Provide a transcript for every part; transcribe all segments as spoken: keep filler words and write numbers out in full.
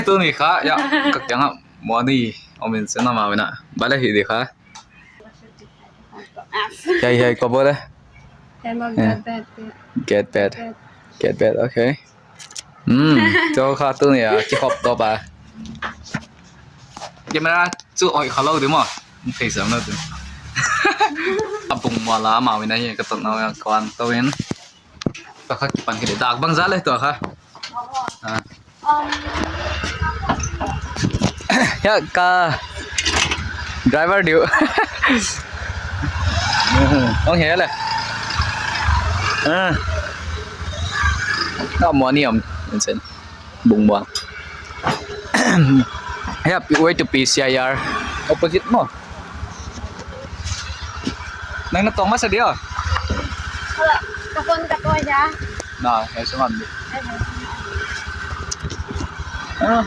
Tuni kha, ya, ka kiangah mawni om in cin amau in ah. Bale hi di kha. Hei, hei, kua bawl e? Hei, mawni, eh, get bad. Get bad. Get bad, okay. Hmm, tua kha tuni a kikhop tawp a. Camera cu hoih kha lo di maw? Thei sam lo di. A bung mual a amau in ahi ka tawtna a kuan to in. Tua kha kipan hi di dak bangzah le tua kha. Ah. Ya ka driver diu. Ong he le. Ah. Ka mawni om in cin. Bung mual. Ya, way to P C I R. Opposite maw. Nang na tawng masa dia. Ka phone ka tawi dia. Na, hei sungam di. Ah.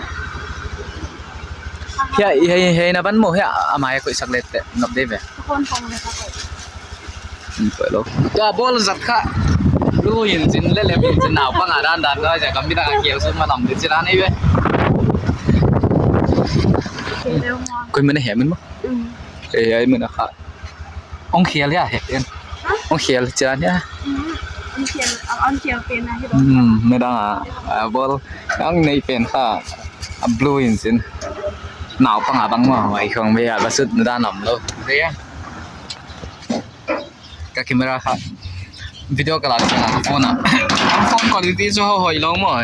Hia, hei, hei na ban mo hia, amai koih sak leh te, nop de ve. Ka phone kong le ka koih. Tua bawl zat kha. Lu in cin le lem in cin naupang a dan dan no ja kam bina ka kiel sun ma lam di cin a nei ve. Koi mene he mun ma. Ei, ei mun a kha. Ong khial hia he pen. Ong khial cin a hia. Ong khial, ong khial pen a hi lo. Hmm, me dang a, a bawl ang nei pen kha. A blue in cin. Naupang a bang ma, mai khong be a ba sut na dan om lo. Ka camera kha video ka lak sangin phone ah. Phone quality cu hoih lo maw?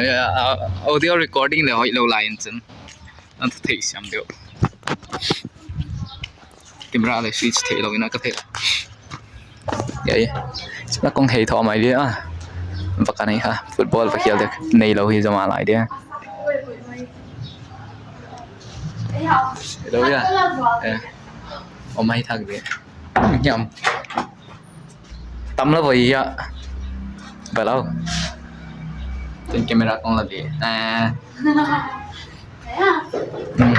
Audio recording le hoih lo lai in cun. Nan thei siam deuh. Camera le switch thei lo in a ka thei. Yai. Na kong hei thaw mai dia. Vaka nei kha. Football va khial dek. Nei lo hi zama lai dia. Hello ya. Eh. Om mai thak dia. Hiam. Tam lo voi ya. Ba lo. Tin camera kong la di. Eh. Hmm.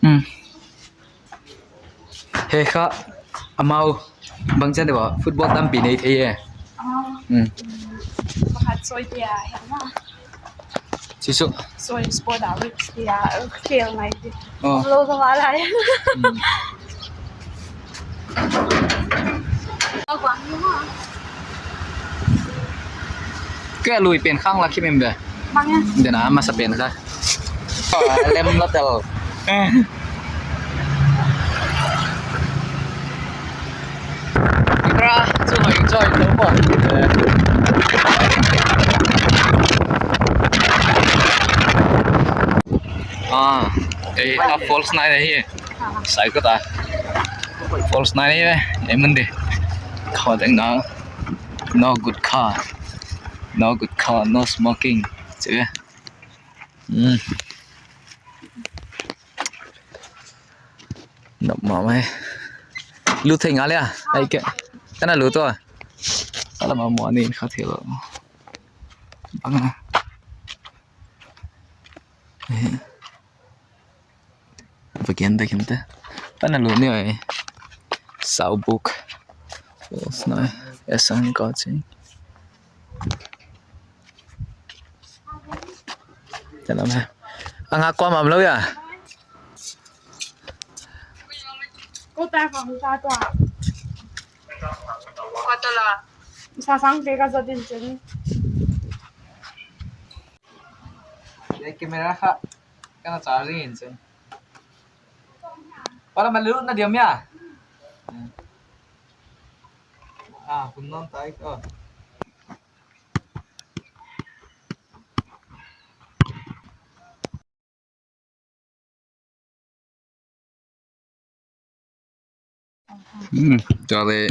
Hmm. He kha, amau bangcian deuh ah football tampi nei thei e. Amau. Hmm. Pakhat sawi tia, he na. Sisu. Sawi sport ah, which tia, fail ngai ti. Oh. Lo ka wala e. Hmm. Kei a lui pen khang la khim em be. Dena masa pen kha. Lem la tel. Ra chu hoi choi lo po. Ah, ei a false nai nei hi. Sai ko ta. False nai nei hi. Ei mun de. Kho deng na. No good car. No good car, no smoking. Cheh. Hmm. Nop mahmah e. Lut thei nga le a. Ai ke. Kana lut tua. Kala ma mo ni kha thei lo. Bang a. Bagian dah kita. Pana lu ni ai. Saubuk. Terus na. Esan kau cing. Dalam ha. Ang aku amam lo ya. Kota kong sa tua. Kota la. Sasang te ka zatin cing. Ei, camera kha kana charging in cun. Para malu na diam ya. Ah, kun non tai ko. Hmm, tua le.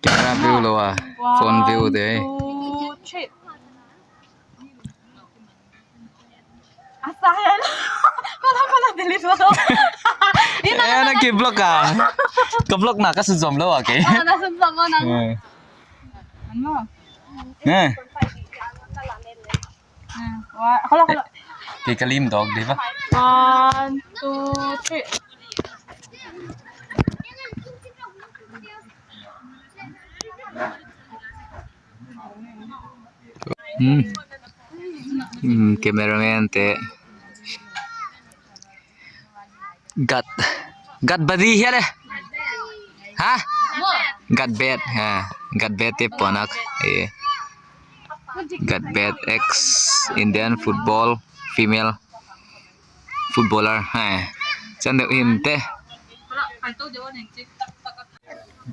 Camera view lo a, phone view te. Eh, na ki block a. Ka block na ka sun zom lo a ke. Ah, na sun zom lo na. Eh. Eh. Ah, wa, hello, hello. Kei ka lim dawk dih va. One, two, three. Hmm. Hmm, cameraman te. Gat, gat badi hiale. Ha? Gat bet, ha. Gat bet te puanak. Eh. Gat bet ex Indian football female footballer. Ha. Chan deuh him te.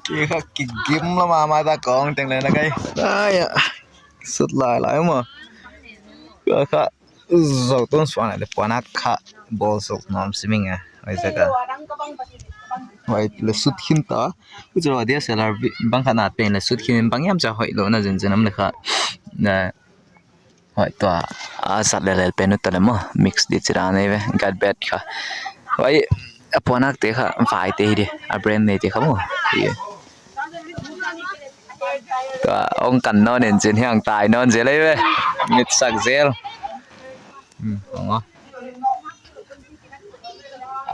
Kikha kigim la mama ta kong teng le na kai. Ai ya. Sut lai lai mo. Kha. Zo tun suan le puanak kha ball sok nuam siming a. Oi zaka. Oi le sut khin ta. Ku zo dia selar bang kha na pen le sut khin bang yam cha hoi lo na zin zin am le kha. Na hoi tua a sat le le pen ut ta le mo mix di chira nei ve gat bet kha. Oi a puanak te kha vai te hi di a brand nei te kha mo. Tua ong kan non en cin hiang tai non zel ei ve. Mit sak zel. Hmm, ong o.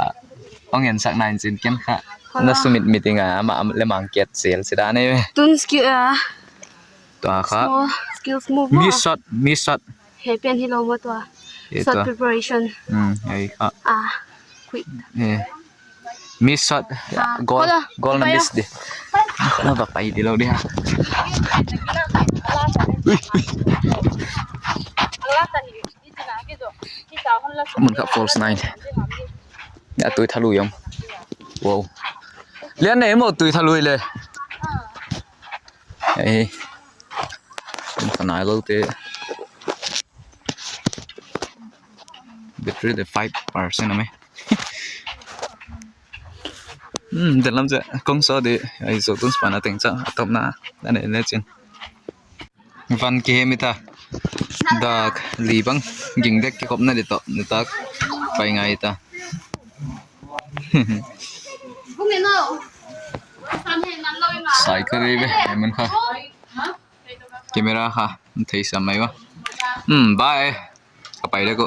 Ah, ong en sak nine cin ken kha. Na sumit meeting a ama le mang kiat zel si dan ei ve. Tun skill a. Tua kha. Small skills move. Mi shot, mi shot. He pen hi lo mo tua. Shot preparation. Hmm, ei kha. Ah, quick. Eh. Miss shot. Ah, goal, goal na miss di. Na ba pai di lo di ha. Ui, ui. Mun kha false nine. Ya tui thalu yom. Wow. Lian nei mo tui thalu le. Ei. Mun kha nai lo te. Battery de five percent ame. Hmm, de lam ze kong so de ai zo tun spana teng cha atop na na ne ne chin. Van ki hemi ta. Dak li bang ging dek ki kop na de to ne tak pai ngai ta. Sai ka de be ai man kha. Camera kha thei sa mai ba. Hmm, bye. Ka pai le ko.